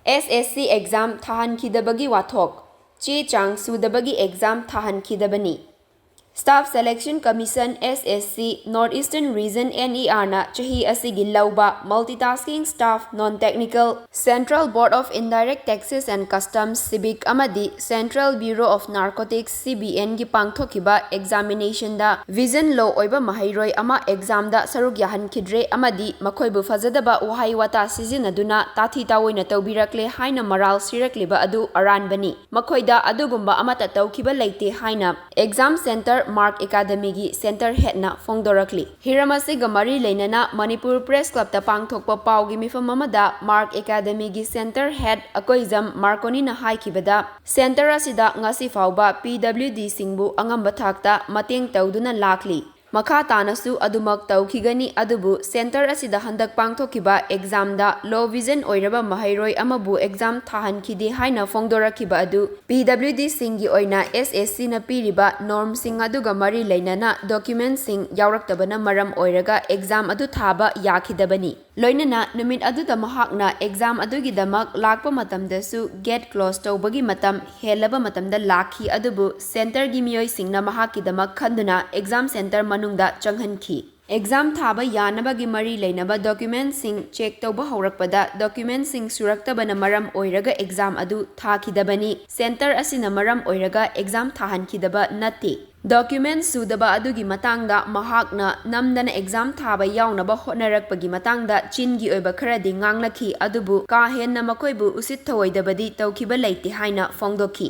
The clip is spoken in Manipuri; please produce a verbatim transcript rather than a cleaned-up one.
ꯑꯦꯁ ꯑꯦꯁ ꯁꯤ ꯑꯦꯛꯖꯥꯝ ꯊꯥꯍꯟꯈꯤꯗꯕꯒꯤ ꯋꯥꯊꯣꯛ꯫ ꯆꯦ ꯆꯥꯡ ꯁꯨꯗꯕꯒꯤ exam ꯊꯥꯍꯟꯈꯤꯗꯕꯅꯤ꯫ Staff Selection Commission, S S C, North Eastern Region, N E R ꯅ ꯆꯍꯤ ꯑꯁꯤꯒꯤ ꯂꯧꯕ Multitasking Staff, Non-Technical, Central Board of Indirect Taxes and Customs, SIBIC, ꯑꯃꯗꯤ Central Bureau of Narcotics, C B N ꯒꯤ ꯄꯥꯡꯊꯣꯛꯈꯤꯕ examination ꯗ vision low ꯑꯣꯏꯕ ꯃꯍꯩꯔꯣꯏ ꯑꯃ exam ꯗ ꯁꯔꯨꯛ ꯌꯥꯍꯟꯈꯤꯗ꯭ꯔꯦ ꯑꯃꯗꯤ ꯃꯈꯣꯏꯕꯨ ꯐꯖꯗꯕ ꯋꯥꯍꯩ ꯋꯥꯇꯥ ꯁꯤꯖꯤꯟꯅꯗꯨꯅ ꯇꯥꯊꯤ ꯇꯥꯑꯣꯏꯅ ꯇꯧꯕꯤꯔꯛꯂꯦ ꯍꯥꯏꯅ ꯃꯔꯥꯜ ꯁꯤꯔꯛꯂꯤꯕ ꯑꯗꯨ ꯑꯔꯥꯟꯕꯅꯤ꯫ ꯃꯈꯣꯏꯗ ꯑꯗꯨꯒꯨꯝꯕ ꯑꯃꯠꯇ ꯇꯧꯈꯤꯕ ꯂꯩꯇꯦ ꯍꯥꯏꯅ exam center MARC Academy ꯒꯤ center head ꯅ ꯐꯣꯡꯗꯣꯔꯛꯂꯤ꯫ ꯍꯤꯔꯝ ꯑꯁꯤꯒ ꯃꯔꯤ ꯂꯩꯅꯅ ꯃꯅꯤꯄꯨꯔ Press Club ꯇ ꯄꯥꯡꯊꯣꯛꯄ ꯄꯥꯎꯒꯤ ꯃꯤꯐꯝ ꯑꯃꯗ MARC Academy ꯒꯤ center head ꯑꯀꯣꯏꯖꯝ ꯃꯥꯔꯀꯣꯅꯤꯅ ꯍꯥꯏꯈꯤꯕꯗ, center ꯑꯁꯤꯗ ꯉꯁꯤ ꯐꯥꯎꯕ P W D ꯁꯤꯡꯕꯨ ꯑꯉꯝꯕ ꯊꯥꯛꯇ ꯃꯇꯦꯡ ꯇꯧꯗꯨꯅ ꯂꯥꯛꯂꯤ꯫ ꯃꯈꯥ ꯇꯥꯅꯁꯨ ꯑꯗꯨꯃꯛ ꯇꯧꯈꯤꯒꯅꯤ, ꯑꯗꯨꯕꯨ center ꯑꯁꯤꯗ ꯍꯟꯗꯛ ꯄꯥꯡꯊꯣꯛꯈꯤꯕ exam ꯗ low vision ꯑꯣꯏꯔꯕ ꯃꯍꯩꯔꯣꯏ ꯑꯃꯕꯨ exam ꯊꯥꯍꯟꯈꯤꯗꯦ ꯍꯥꯏꯅ ꯐꯣꯡꯗꯣꯔꯛꯈꯤꯕ ꯑꯗꯨ P W D ꯁꯤꯡꯒꯤ ꯑꯣꯏꯅ S S C ꯅ ꯄꯤꯔꯤꯕ norm ꯁꯤꯡ ꯑꯗꯨꯒ ꯃꯔꯤ ꯂꯩꯅꯅ document ꯁꯤꯡ ꯌꯥꯎꯔꯛꯇꯕꯅ ꯃꯔꯝ ꯑꯣꯏꯔꯒ exam ꯑꯗꯨ ꯊꯥꯕ ꯌꯥꯈꯤꯗꯕꯅꯤ꯫ ꯂꯣꯏꯅꯅ ꯅꯨꯃꯤꯠ ꯑꯗꯨꯗ ꯃꯍꯥꯛꯅ exam ꯑꯗꯨꯒꯤꯗꯃꯛ ꯂꯥꯛꯄ ꯃꯇꯝꯗꯁꯨ gate close ꯇꯧꯕꯒꯤ ꯃꯇꯝ ꯍꯦꯜꯂꯕ ꯃꯇꯝꯗ ꯂꯥꯛꯈꯤ, ꯑꯗꯨꯕꯨ center ꯒꯤ ꯃꯤꯑꯣꯏꯁꯤꯡꯅ ꯃꯍꯥꯛꯀꯤꯗꯃꯛ ꯈꯟꯗꯨꯅ exam center ꯃꯅꯨꯡꯗ ꯆꯪꯍꯟꯈꯤ꯫ Exam ꯊꯥꯕ ꯌꯥꯅꯕꯒꯤ ꯃꯔꯤ ꯂꯩꯅꯕ document ꯁꯤꯡ check ꯇꯧꯕ ꯍꯧꯔꯛꯄꯗ document ꯁꯤꯡ ꯁꯨꯔꯛꯇꯕꯅ ꯃꯔꯝ ꯑꯣꯏꯔꯒ exam ꯑꯗꯨ ꯊꯥꯈꯤꯗꯕꯅꯤ꯫ Center ꯑꯁꯤꯅ ꯃꯔꯝ ꯑꯣꯏꯔꯒ exam ꯊꯥꯍꯟꯈꯤꯗꯕ ꯅꯠꯇꯦ꯫ Document ꯁꯨꯗꯕ ꯑꯗꯨꯒꯤ ꯃꯇꯥꯡꯗ ꯃꯍꯥꯛꯅ ꯅꯝꯗꯅ exam ꯊꯥꯕ ꯌꯥꯎꯅꯕ ꯍꯣꯠꯅꯔꯛꯄꯒꯤ ꯃꯇꯥꯡꯗ ꯆꯤꯟꯒꯤ ꯑꯣꯏꯕ ꯈꯔꯗꯤ ꯉꯥꯡꯂꯛꯈꯤ, ꯑꯗꯨꯕꯨ ꯀꯥ ꯍꯦꯟꯅ ꯃꯈꯣꯏꯕꯨ ꯎꯁꯤꯠ ꯊꯑꯣꯏꯗꯕꯗꯤ ꯇꯧꯈꯤꯕ ꯂꯩꯇꯦ ꯍꯥꯏꯅ ꯐꯣꯡꯗꯣꯛꯈꯤ꯫